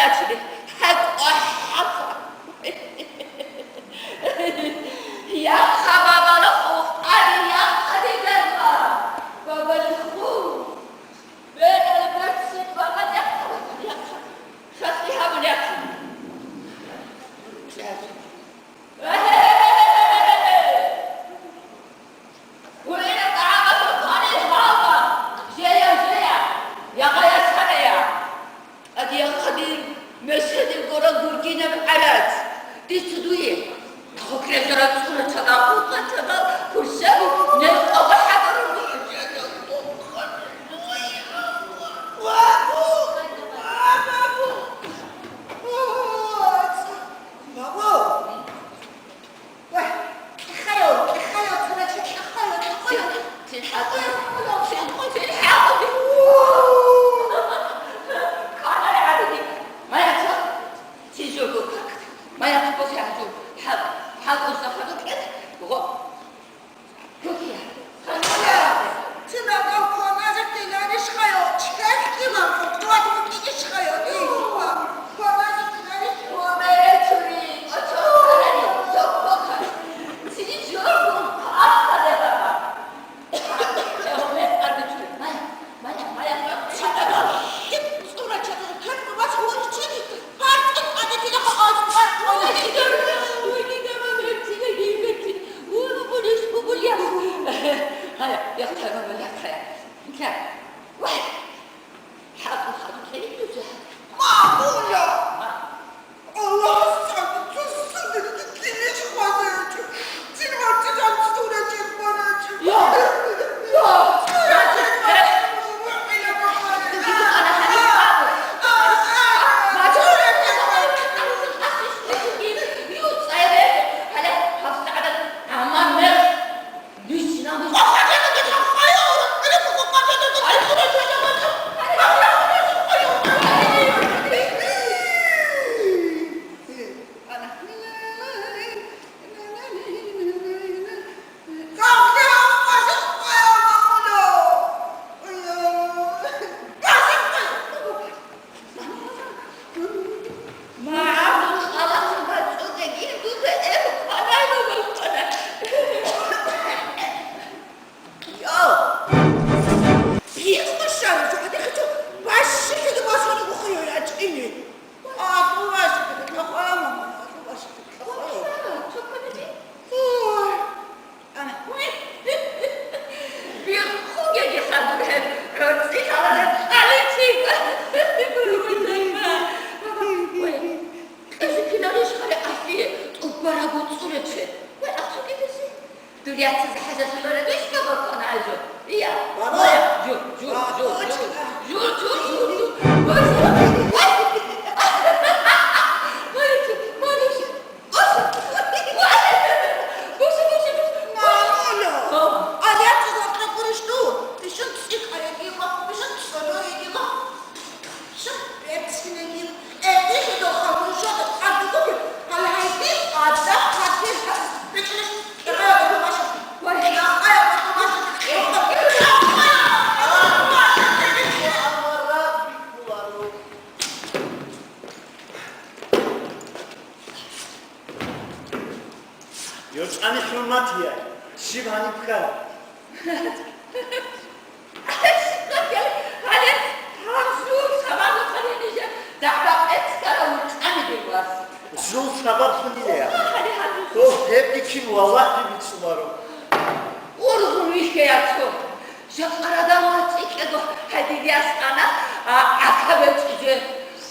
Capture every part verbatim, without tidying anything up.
ячӀули, хӀакъ хӀаба. Яха, бабала хухъари, яха, дигалба, бабали ху. Бегьал берцин бабал яха, яха. Шаси гьабул яха. Гурила тӀагӀамалъул къварил гьалба, жея, жея, ягъая, сарая. Адия хъадир, меседил гора гургинаб гӀарац. Дица дуе. Хокрезара цӀура чагал, хукъа чагал, курсаби, нелкъаба хӀагарун. Бабу! Бабу! Бабу! Вай, кьахъайо, кьахъайо, цо рачи, кьахъайо, кьахъайо. Цин хӀакъи, цин, цин хӀакъи. Кьанай гьабиги. Маяца, цин жого как. Маяца босяхӀ жо. ХӀакъ, хӀакъ уса хадукье. Го. Мамула! Аллагьас цӀакъ цо сундулги киниж хвазаричӀо. Цин варцӀи жан цӀура чед барачӀо. Йо! Йо! ЦӀура чед барачӀо. МагӀарул къалаца бацӀцӀугеги дуда эб хъванайна валкъана. Йо! Бихъ башара, жо гьадихъе чо бащихъиги босун бухъиё ячӀине. Ахъу бащихъиги кьахъая, мама, ахъу бащихъиги кьахъая. Ой. Ана. Бихъугеги хадур гьеб, гӀорцӀи лъалареб хъаличи. Ой, кьезе кинарищ хъали ахлие тӀубараб цӀурече? Ой, ахъуги гьеси. Дур яцазе хӀажат гьабарадеш кабакъана гьазу? Ия. Баба! Жу, жу, жу, жу. Баба! Жу, жу, жу, жу. Баба! Баба! Баба! Баба! Баба! Мамула! Гьо. Алякьзаб кьакьурищ ду? Ишан цӀикӀкӀаригила, ишан цӀолоригила. ЙорчӀани хӀурматияй, щиб гьаниб ккараб? Гьале, гьаб жур сабаблъухъани нижер дагӀба-къец ккарав вукӀани дир вас. Жур сабаблъунилая? Гьале, гьаб жур. О, гьебги кин валлагьги бицунаро. Ургъун вихьеяцо. Жакъа радал вацӀикӀего гьадириялъ ана, а, гӀака бечӀизе,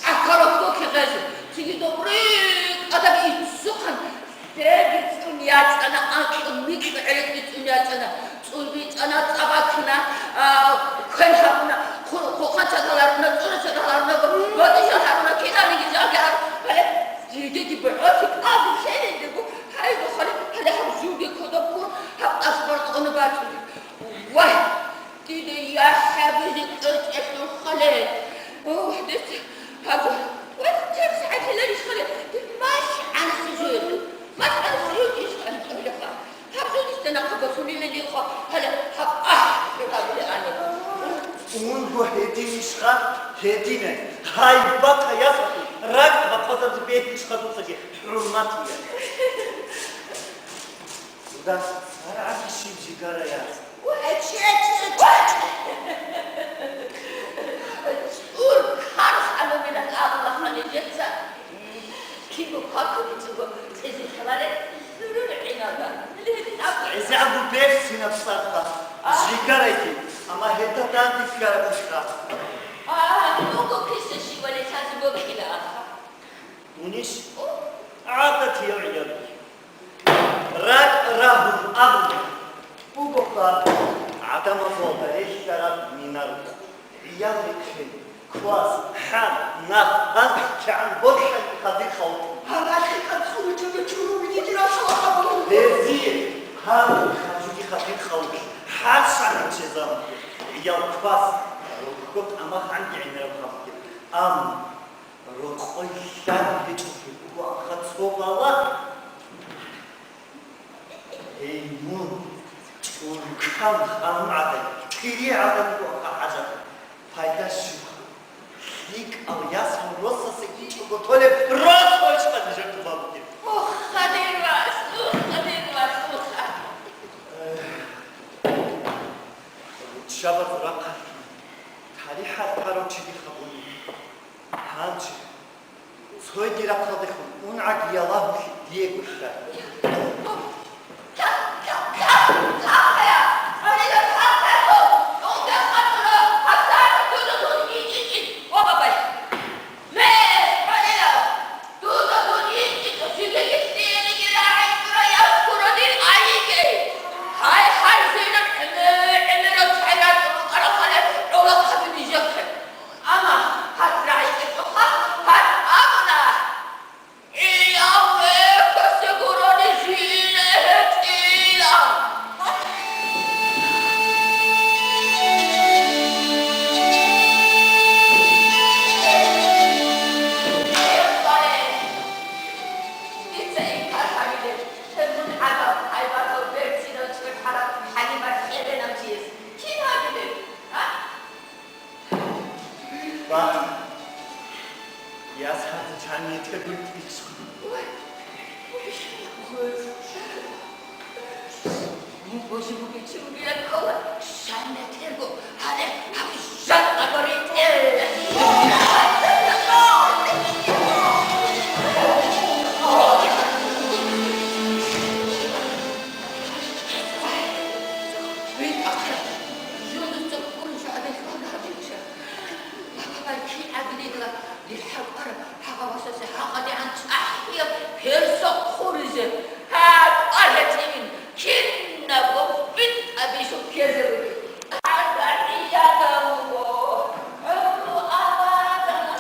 гӀака рохьдохье гъезе. Цинги добрый кӀадаги иццухъан. Цеги цӀун ячӀана, анкьун микьгӀи цӀун ячӀана, цӀул бичӀана, цӀа баккана, а, квен гьабуна, ху-, хухъанчагал гьаруна, цӀурачагал гьаруна, батӀишал гьаруна, кинабниги жалги гьару. Гьале, жидеги бугӀоси кӀалдиб лъелин дего, гьайго хъали, гьале гьаб жуги кодоб ккун, гьаб тӀасбар къону бачӀуни. Вай! Дида яхӀ гьабизе кьечӀелъул хъале. Ох, дица гьаб-, ва чеб сагӀатлъиларищ хъале, дир малъ гӀанасизе. Малъ гӀанасизе ишкъан тӀолеха. Гьаб жо дица нахъа босунилалихъо, гьале гьаб ахӀи гьабулеани. Унго гьединищха, гьединай. Гьайбатая сахи. РакӀ бахъвазабизе бегьулищха дуцаги хӀурматиял? Дуда, саргӀат щиб жигара, я? ГӀеч, гӀеч, гӀеч, гӀеч! ЦӀур карх гьабунилан абула нижеца. Кибго хъвакабицӀого цӀезе лъаларел гӀурул гӀиналда. ГӀезегӀан берцинаб сахӀат. А. Жигарайги, амма гьеб данде ккараб бихьа. А, буго киса щивали лъазе бокьила аха. Унищ? О. ГӀадатияв гӀиял. РакӀ рагьун абун бугоха гӀадамазулда релълъараб минарго. ГӀиял рихьин, квас, хӀал, нах, гъаз, кигӀан бокьани хадир халкъ. Гьаб хӀакъикъат цӀунулъул чуру вилиги ралъула гьабун. Гьезие гьаб хадуги хадир халкъ, хӀал шагьанчезаб, гӀиял квас, рокъго тӀамах гӀанги гӀемераб халкъ. Амма рокъой лъан гьечӀолъи буго аха цо бала. Гьей мун, чӀуркан ханум гӀадан, кири гӀадан буго аха хӀажат. Пайда щибха? ЛъикӀал ясал росасе ичӀого толеб рос гьоркьоб жертва бугеб. Ох, хадир вас, ох, хадир вас, ох. Руччабаз рахъалъ, талихӀал гьарав чиги хабуни. Гьанже цойги рахъалдехун унгӀаги ялагьулъи диего щай. Амма гьас рагӀи кьечӀоха, гьас абуна: «ГӀиял вехьасе гурони жине гьечӀила». Дица инкар гьабилеб, гьеб мун гӀадаб, гьайбатав, берцинав, цӀикӀкӀараб, хӀалимат, хӀеренав чияс кин гьабилеб, а? Ва ясгьади чанги тергун ичӀо. Ой, ой, ой. Мун божи бугечи бугеян ккола, шайна терго, гьале гьаб жан агорите. Жундуца ккун жагьдел багьабича. Бакабай кигӀабилила дир хӀакъараб гьагъа васасе гьагъадигӀан цӀахӀияб персо хъуризе. Гьа, тӀагьа цӀивин, кинабго битӀа бисун ккезе ругел. ГӀагар гӀияда вуго, гӀумру абадалъ.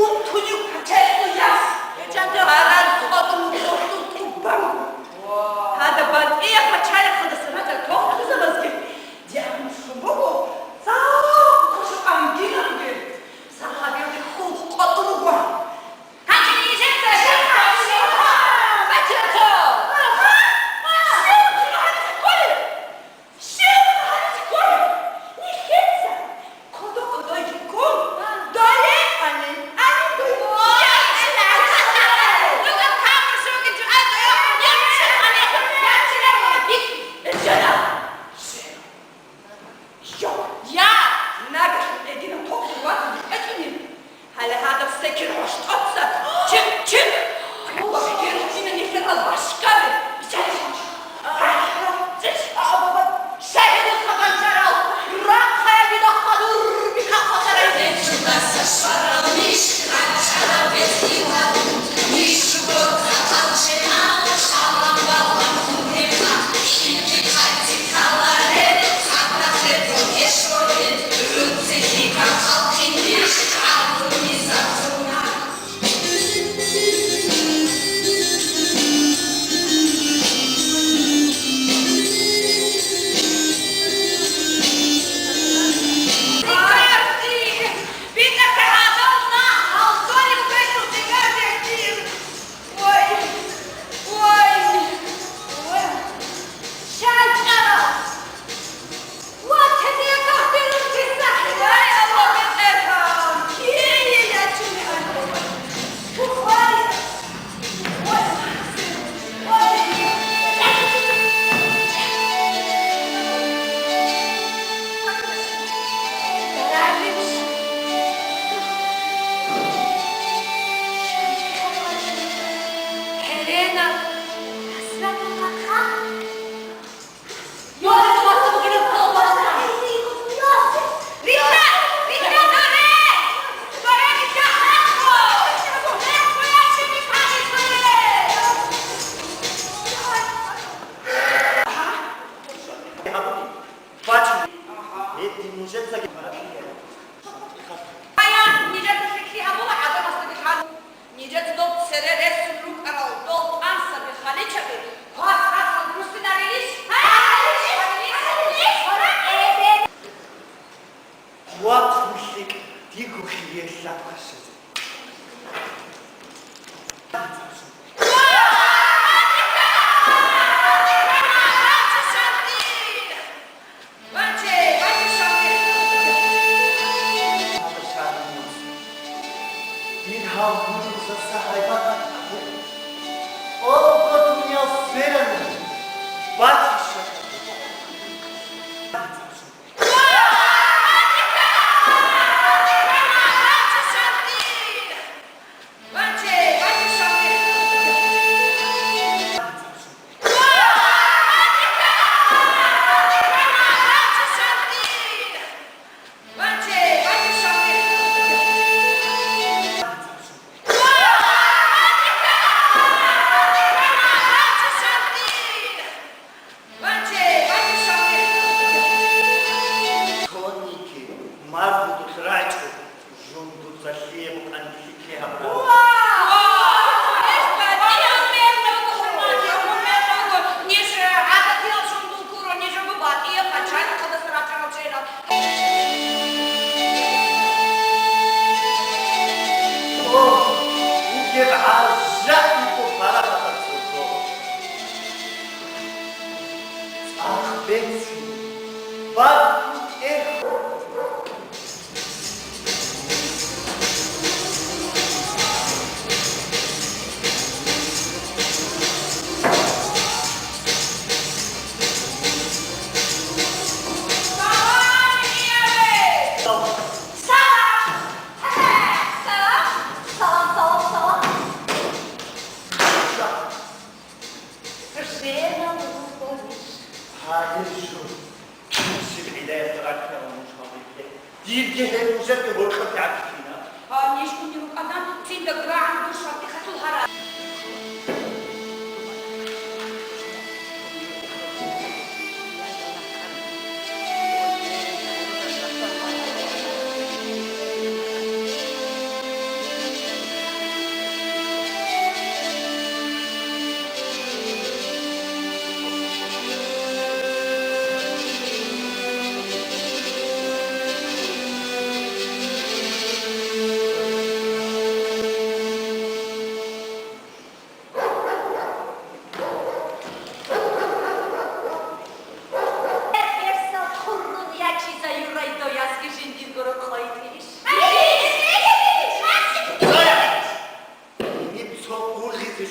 Тунив пачалихъ яс, гьечанте гьаран къотӀун къотӀун тӀубан. Гьада батӀияб пачалихъалдаса рачӀарал тохтузабазги диагноз буго, цӀакъ кожа ангина бугеб, сахабиялде хьул къотӀун буго. Гьанже нижеца щиб гьабизе? БачӀа! Щиб гьабизе кколеб? Щиб гьабизе кколеб? Нижеца кодо-кодойги ккун, дое анин, анин дое. Дуга камур шуги жугьа дое, я мишер гьанихъ, я мишер гьанихъ. Ишана! Йо, я! Нагагь гьединаб тохтур вацазе кьечӀунеб. Гьале гьадаб секин гьоркьоса чик-чик! Ва гьединаб нилъер албашкаби биччазе. Щай гьедин хъабанчарал рахъаяб дида хадур бихъа хватарай? Гьедин нужецаги гьаракь. Ая, нижеца лъикӀлъи гьабула гӀадамасдаги лъан. Нижеца дол цере ресун рукӀарал дол тӀансаби, халичаби квас-квасалда руссинарилищ? Ват, лъикӀ, дигухъе лъабкъа щвезе. Дир гьав гурузаса гьайбат гьабе. Обго дуниял сверани батиша. Цониги маргудулъ рачӀу, жундуца лъие букӀанги лъикӀлъи гьабураб. Ниж гӀадатиял жундул гуро, нижего батӀияб пачалихъалдаса рачӀарал чейрал. О, бугеб гӀажаиб парахатаб цо. ЦӀакъ бецин, баркун кӀерхьо. Гьанир жо, кибсиб гӀилаялъ ракӀарал нуж гьабиблъи. Дирги гьеб нужерги гьоркьоб тӀадккина. Гьанир жо, дир рукӀадан цинда гурагӀан дур шартихъалъул гьарал.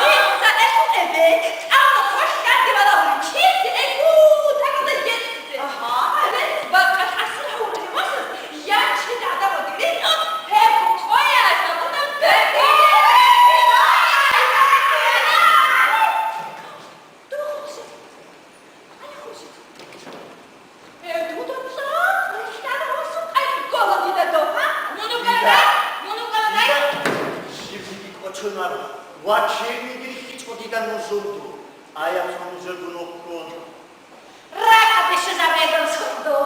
Дица тӀехьун эбе, амма хвалъ гьанде валагьун, чилъи эго, тагада гьечӀизе. Агьа. Гьале бакъалъ гӀасир гьавурали васас, янчи гӀадамал дигрихьун, гьеб къоялъ гьабуна бегьи. Духусе. Э, дуда цӀакъ рилълъарав асукъай ккола дида дов, а? Мун вукӀадай? Мун вукӀадай? Дида, жибниги кӀочонар ва кирниги рихьичӀо дида нужерго. Ая цо нужерго нохъон. РакӀа бищизаб гӀедал сордо.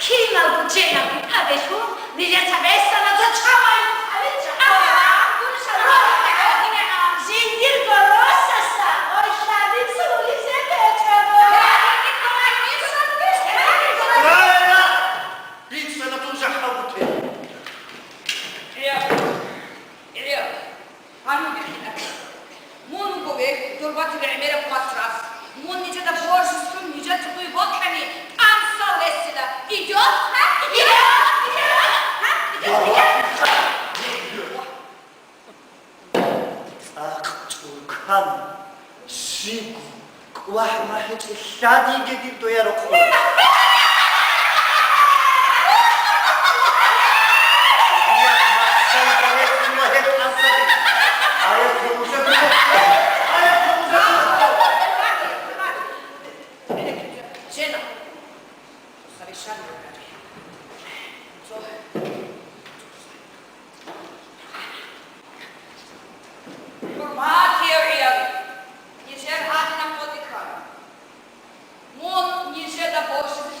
Киналго женаби абелъун, нижеца бесана цо чамай. Жиндирго росаса ойщаница улизе бечӀого. Правильно! Бицана дун жахӀал бутӀи. Гьаниб бихьинаб. Мун вуго вегь, дурбатиб гӀемераб хвасрас. Мун нижеда боржулъун нижер цӀуй бокьани, тӀамсал ресила. Идёт? Ха? Идёт? Идёт? Ха? Идёт? Идёт? ЦӀакъ чӀуркан, щибго, кӀвахӀ ма гьечӀелъадиги дир доя рокъор. Жена. ХӀурматияв гӀиял, нижер гьадинаб къотӀи ккана. Мун нижеда божизе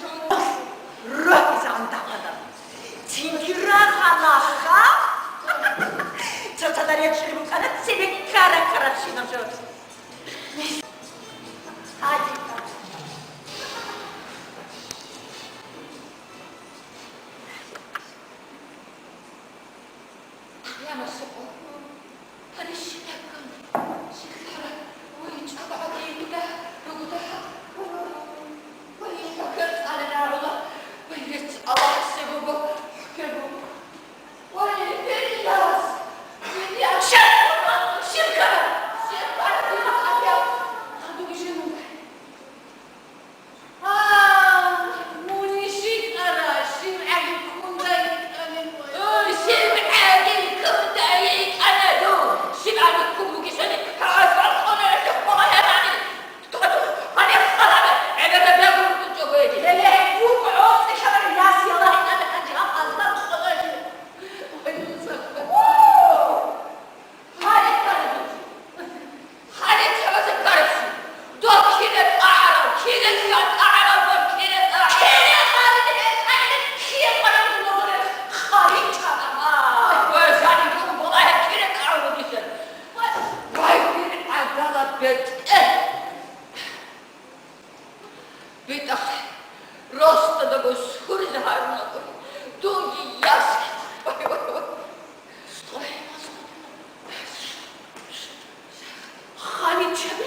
Э! БитӀахъе, росдаго суризе гьарунагури, дуги ясги. Вай, вай, вай. Хъаличаби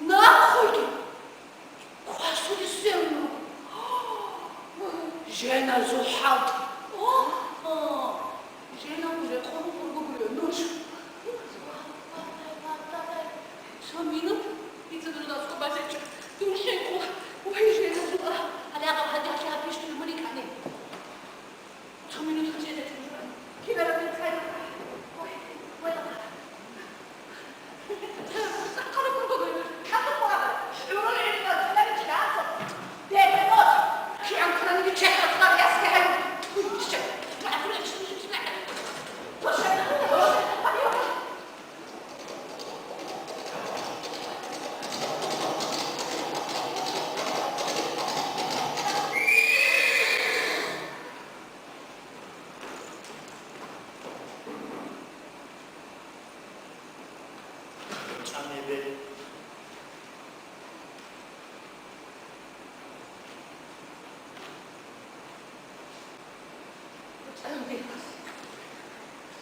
нахъойги квасулесев вуго. Жена ЗухӀалтӀи. Жена уже къоркъорго гуро нуж. Цо минут, дица дурдасго бажечӀо. Дун хӀинкъула. Ой, жена ЗухӀалтӀи. Гьале гьаб гьадиялъе гьаб пиштӀули муни кӀани. Цо минут хӀужезе чӀужуан. Кибера бирхъай. Ой, ой.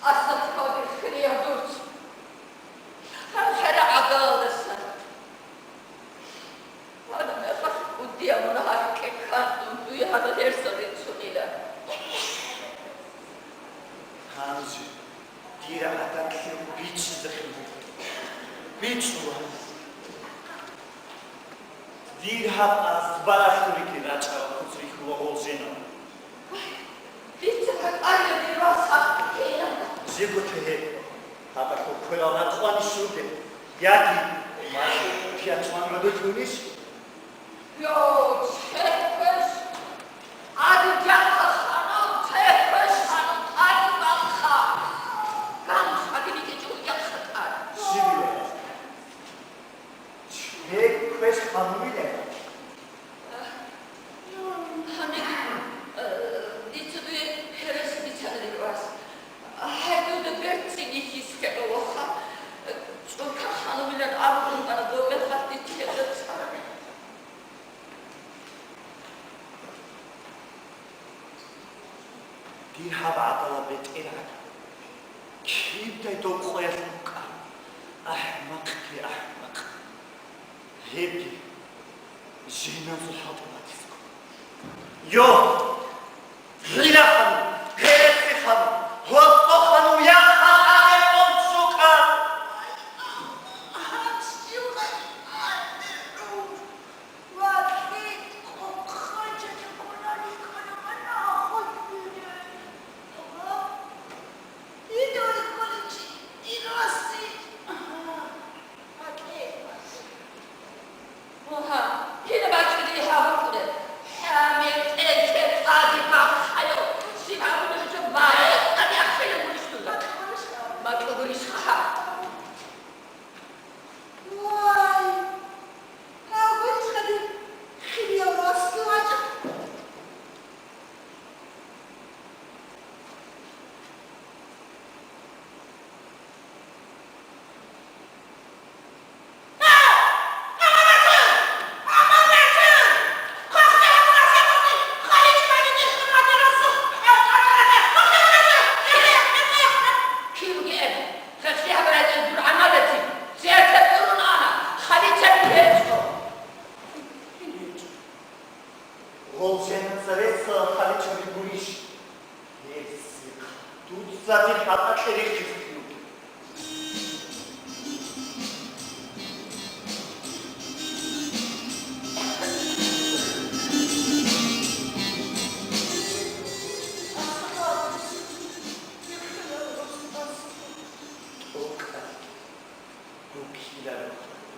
Асад кодир хирияб дурц. Гьанже гӀадалалдаса. Гьанаб мехалъ кӀудияб мун гьарикье ккан, дун дуе гьаб гьерсал рицунила. Гьанже дир гӀадатлъи бичӀчӀизехъин буго. БичӀчӀула. Дир гьаб азбаралъуриги рачӀарал куц рихьула гъол жена. Дица бакӀалда дир вас гьаб ккела. Жибго тегье, гьабалъул кверал ракъвани щуге, яги пиячман гӀодулъунищ? Йо, чехъеш! Гьади дяхъа ханав, чехъеш ханав, тӀаде бахъа! Гамус гьадинигечӀо яхъа тӀад! Щибила? Чехъеш ханувила? Гьаниб, э, дица дуе гьереси бицанилан вас. Гьай, дуда берцин йихьизе ккела, ваха. ЧӀуркан ханувилан абун букӀана, дов мехалъ дица гьезда цӀар. Дир гьаб гӀадала бетӀергьан кидай доб къоялъ букӀа! АхӀмакъги ахӀмакъ! Гьебги жиназул хӀалтӀи батизго. Йо! Гъира ханум, гъереси ханум, гьоркьо ханум, яхъа гьаре къунцукъа! Вагьа, кина бачӀунеб гьаб букӀунеб? ХӀамил тӀерхье тӀаде бахъайо, щиб гьабулеб жо барекъан яхъилеб гурищ дуца? Макьу гурищха гьаб? Вай, гьаб гурищха дир хирияв васги вачӀа? Гъол жена цересала хъаличаби гурищ? Гьесихъ, дуца дир хӀатӀа кьерихъизехъин вугеб. ТӀокӀаб. Гуккиларо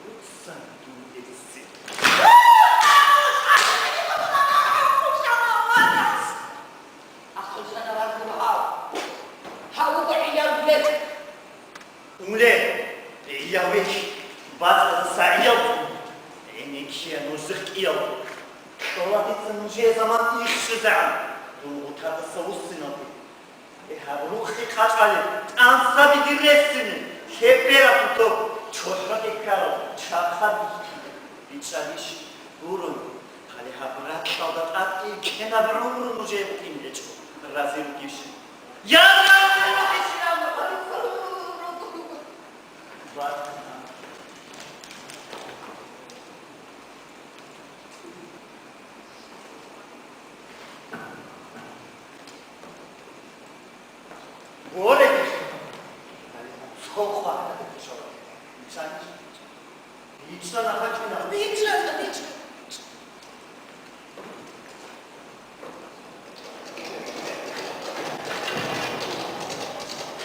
дуцан дун гьериси. АхъулчӀана варгур гьав. Гьав вуго гӀиял векь. Унле, гӀиял векь, бацӀцӀадаса гӀиял, гӀенеккея нуж кӀиял. Кьола дица нужее заман ихщизегӀан, дун гъутадаса вуссиналде. Гьаб рукъи къачӀалел, тӀансаби дир ресине, лъебераб тутоб, ЧохӀо тӀекӀкӀарал чахъад бихьи, бичӀчӀабищ гурун, гьале гьаб ракьалда тӀад кьенаб гӀумру нужее букӀин гьечӀо, разил бугищ? Я разил бугищ, я Мухаммад! Более,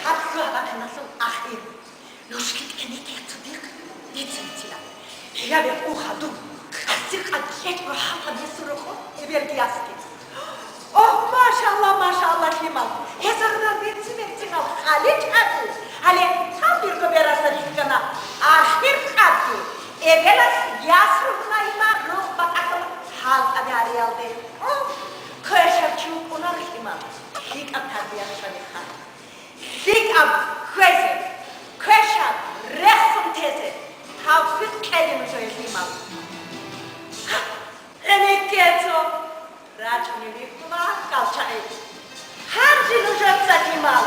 гьаб лъугьа-бахъиналъул ахир. Нужги тӀенекке цадихъ дица бицила. Гьеб гьеб уха дун, къаси-къад кьечӀого хӀалтӀа несул рокъо эбелги ясги. Ох, машалла, машалла, лъимал! Гьезагъунал берцин-берцинал хъали чӀаги, гьале гьал дирго бераса рихьана ахир къадги, эбелалъ яс ругьуна иман рухӀ бакӀалъул хӀалтӀаби гьариялде. Ох, квешаб чи вукӀуна, лъимал, лъикӀаб тарбия кьолебха. ЛъикӀаб хвезе, квешаб рехун тезе тавфикъ кьеги нужее, лъимал. ГӀенеккецо рачӀунев вихьула ГьакӀал чагӀи. Гьанже нужеца, лъимал,